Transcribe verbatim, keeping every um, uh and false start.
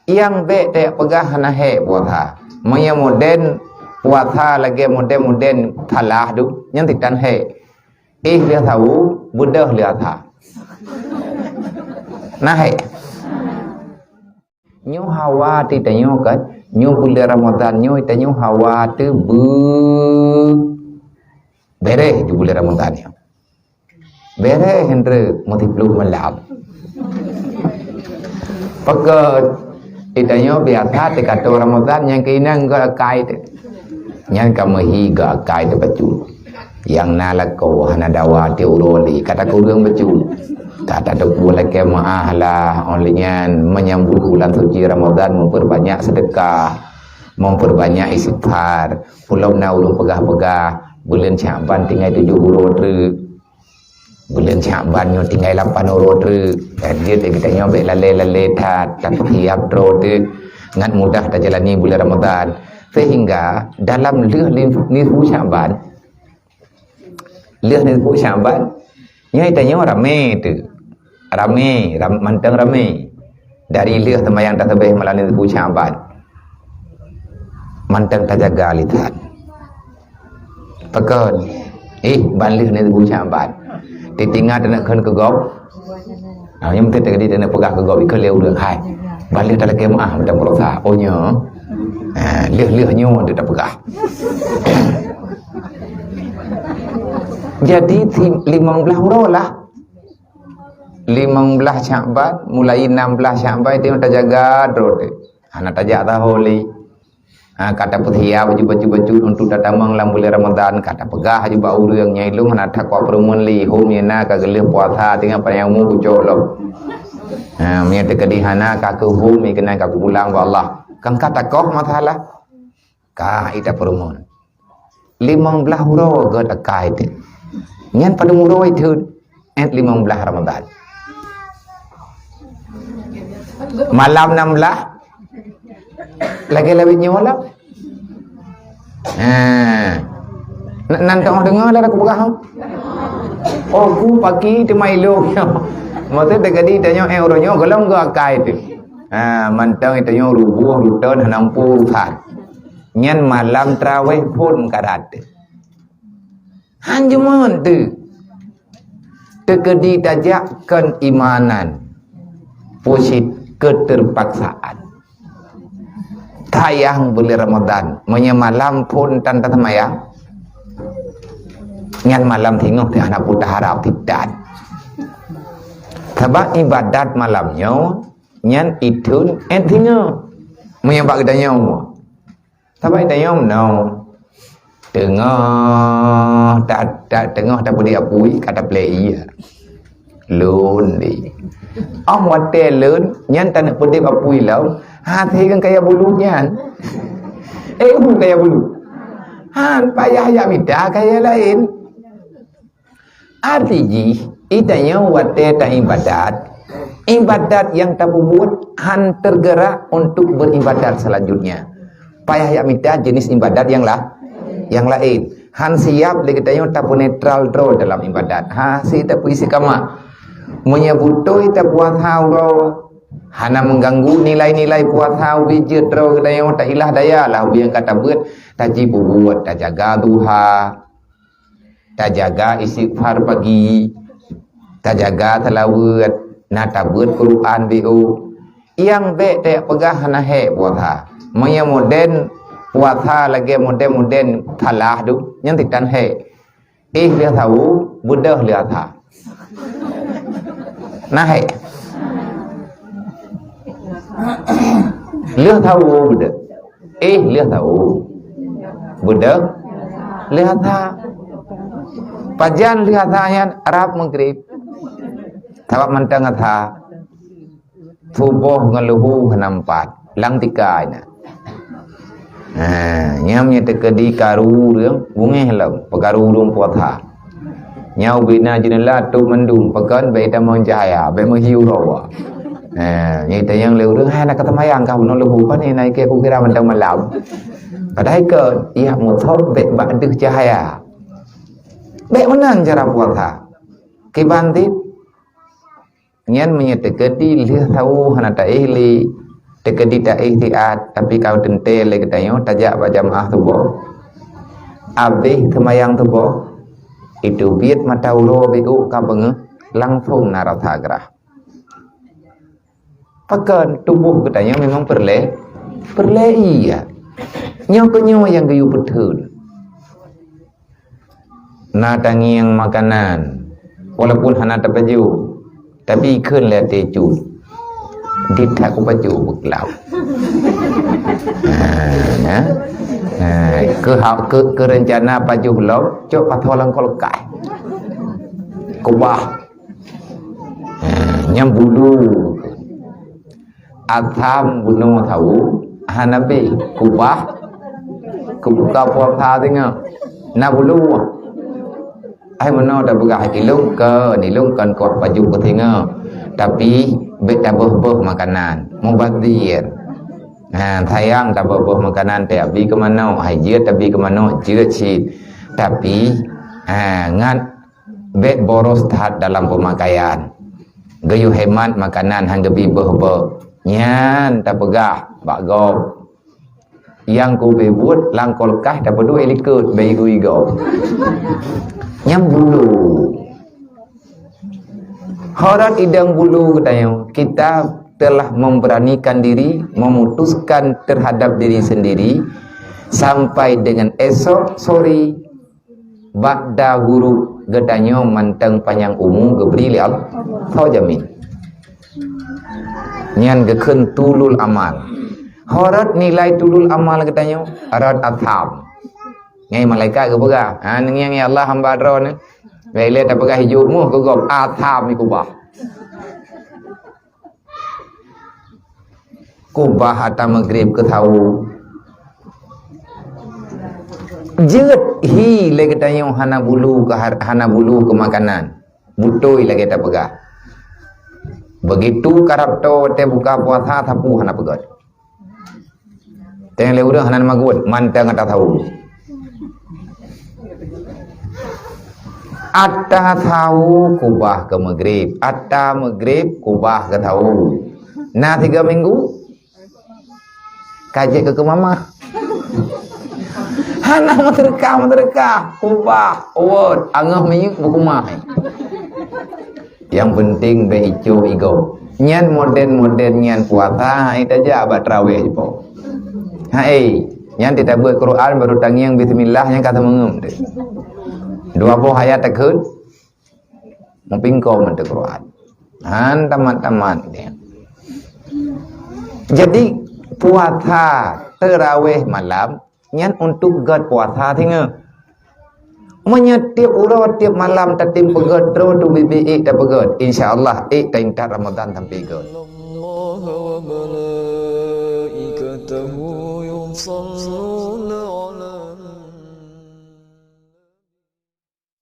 Nyang bék tapeugah hana hék puasa. Meunyoe modern puasa lagée modern-modern phalah tu, nyan sitan hék. Éh lheueh sawo, beudôh lheueh asa. Na hék. Nyoe hawa teuh tanyoe kan, nyoe buleuen Ramadhan nyoe tanyoe hawa teuh beu-, beureh di buleuen Ramadhan nyoe. Beureh hindeuh meusiploh malam. Pakon di tanyoe biasa teuka troh Ramadhan nyang keunan geuakai teuh. Nyan ka meuhi geuakai teuh bacut. Nyang na lakoe hana dawa tiep uroe lé, ka takureueng bacut. Ka tateupeue lakée meu'ah lah, óh lheueh nyan menyambut bulan suci Ramadhan, memperbanyak sedekah, memperbanyak istighfar. Ulôn na ulôn peugah-peugah, buleuen Syakban tinggai tujoh uroe treuk. Buleuen Syakban nyoe tinggai lapan uroe treuk. Jadi geutanyoe bék lalée-lalée that, tapeurhiab droe teuk. Ngat mudah tajalani buleuen Ramadhan. Sehingga dalam lheueh nisfu Syakban, lheueh nisfu Syakban, nyoe tanyoe ramé teuk. Ramé, ram-, mantong ramé. Dari lheueh seumayang tasubeh malam nisfu Syakban, mantong tajaga lisan. Pakon? Éh, ban lheueh nisfu Syakban. Titinga taneuk kheun keu gob. Ha, nyang meusti tadi taneuk peugah keu gob, ikheun lé ureueng, "Hai, ban lheueh talakée meu'ah mantong baroesa." Oh, nyoe. Ha, lheueh-lheueh nyoe tu tapeugah. Jadi, si-, limong blaih uroe lah. Limong blaih Syakban, mulai nam blaih Syakban, itu tajaga droe teuk. Hana tajak saho lé. Ha, ka tapeusiap baju-baju untuk tatamong lam buleuen Ramadhan, ka tapeugah bak ureueng nyan, "Ilôn hana takuat peurumoh lé, hom nyang na ka geulheueh puasa teungoh panyang umu kucok lom." Ha, meunyoe teukeudi hana ka keuhom, keunan ka kupulang bak Allah. Kan ka takoh masalah. Ka ita peurumoh. Limong blaih uroe geuakai teuk. Nyan padum uroe iteun? Eh, limong blaih Ramadhan. Malam nam blaih. Lagée lawét nyoe lah. Ha. N-, nan teuh deungoe lah aku peugah. Oh, ku paki teuma ilong. Maksud teukeudi tanyoe, eh, uroe nyoe golom geuakai teuk. Ha, mantong tanyoe ruboh, ruton, hana muphom urusan. Nyan malam tarawih phon karat. Han jeuet teuk. Teukeudi tajak kon imanan. Pusit keterpaksaan. Tayang buleuen Ramadhan. Meunyoe malam phon tan taseumayang, nyan malam singoh teuh hana peue taharab sitan. Sabab ibadat malam nyoe, nyan iteun eh singoh. Meunyoe bak geutanyoe. Sabab tanyoe meunoe. Teungoh ta-, ta-, teungoh tapeudeuh apui ka taplei ie. Lôn di. Om watée lôn nyan taneuk peudeuh apui lom, hase ngon kaya bulu nyan. Eh, bu kaya bulu. Han payah jak mita kaya laén. Arti jih, itanyoe watée taibadat, ibadat nyang tapeubuet han tergerak untuk beribadat selanjutnya. Payah jak mita jenis ibadat nyang la-, nyang laén. Han siap lé geutanyoe tapeunetral droe dalam ibadat. Ha, si tapeuistiqamah. Meunyoe beutôi tapuasa uroe, hana mengganggu nilai-nilai puasa ubé jeuet droe geutanyoe tailah daya lah ubé nyang ka tabeuet, taji peubuet, tajaga duha. Tajaga istighfar pagi, tajaga seulaweuet, na tabeuet Quran B O. Nyang bék tapeugah hana hék puasa. Meunyoe modern puasa lagée modern-modern phalah tu, nyan sitan hék. Éh lheueh sawo, beudôh lheueh asa. Na hék. Lheueh sawo beudôh. Éh lheueh sawo. Beudôh lheueh asa. Pajan lheueh asa nyan rab Maghrib. Sabab mantong asa. Suboh ngon luhu hana meupat. Lam tika na. Ha, nyan meunyoe teukeudi karu ureueng, beungéh lom, peukaru ureueng puasa. Nyan ubé na jeuneula tôp mandum, pakon bék tamong cahya, bék meuhiu rawa. Ha, nyan tanyong lé ureueng, "Hai, na ka seumayang kah bunoe luhu, kon na ikée kukira mantong malam." Padahai kon, jak muthop bék bak deuh cahya. Bék meunan cara puasa. Kiban dit, nyan meunyoe teukeudi lheueh sawo hana taéh lé, Teukeudi taéh siat, tapi ka teuntée lé geutanyoe tajak bak jamaah suboh. Abéh seumayang suboh, itu biet mata uroe biôk ka beungéh, langsong na rasa grah. Pakon tuboh geutanyoe memang peureulée, peureulée ié. Nyoe keuh nyoe nyang geuyue peutheun. Na tangieng makanan, walaupun hana tapajoh, tapi ikheun lé até cut. Di that kupajoh beuklap. Ha, ya. Ha, keu ha-, keu, keu rencana pajoh lom, cok pasoe lam kulkas. Kubah. Ha, nyang bulu. Asam bunoe sawo, hana beh, kubah, keubuka puasa singoh. Na bulu. Ai meunoe tapeugah ilong kon, ilong kon kuah pajoh keu singoh. Tapi, bék tabeuh-beuh makanan. Mubazir. Ha, sayang tabeuh-beuh makanan, tabi keu manok. Hai jeuet tabi keu manok, jeuet cit. Tapi, ha, ngat bék boros that dalam peumakaian. Geuyue hemat makanan han geubi beuh-beuh. Nyan tapeugah bak gob. Nyang kubeh buet lam kulkas tapeuduek likot bak igoe-igoe. Nyang bulu. Horat idong bulu geutanyoe, kita telah memberanikan diri, memutuskan terhadap diri sendiri, sampai dengan esok sore, ba'da ghurub geutanyoe mantong panyang umu geubri lé Allah. Soe jamin? Nyan geukheun tulul amal. Horat nilai tulul amal geutanyoe, rot asam. Ngai malaikat geupeugah, "Ha, neungieng ya Allah hamba droeneuh." Lé-lé tapeugah ijo muh keu gob, asam ikubah. Kubah ata Maghrib keu sawo. Jeuet hi lé geutanyoe hana bulu keu har-, hana bulu keu makanan. Beutôi lagée tapeugah. Begitu karab toe watée buka puasa sapeue hana peugét. Teng lé ureuëng hana magun, mantong ata sawo. Ata sawo kubah keu Maghrib, ata Maghrib kubah keu sawo. Na tiga minggu, ka jeuet keu keumamah. Hana meuseudeukah-meuseudeukah, kubah, uwot, angoh minyeuk beukumah. Nyang penting bék icoh igoe. Nyan modern-modern nyan puasa, hai tajak bak tarawih jipo. Hai, nyan teutabeuet Quran baru tangieng bismillah nyan ka teumeungeuem teuh. Dua boh ayat takheun, meupingkong mantong Quran. Han tamat-tamat dia. Jadi puasa tarawih malam nyan untuk gét puasa singoh. Meunyoe tiep uroe, tiep malam tatem peugét droe tu bibi ék tapeugét, insya Allah ék taintat Ramadan sampai gét.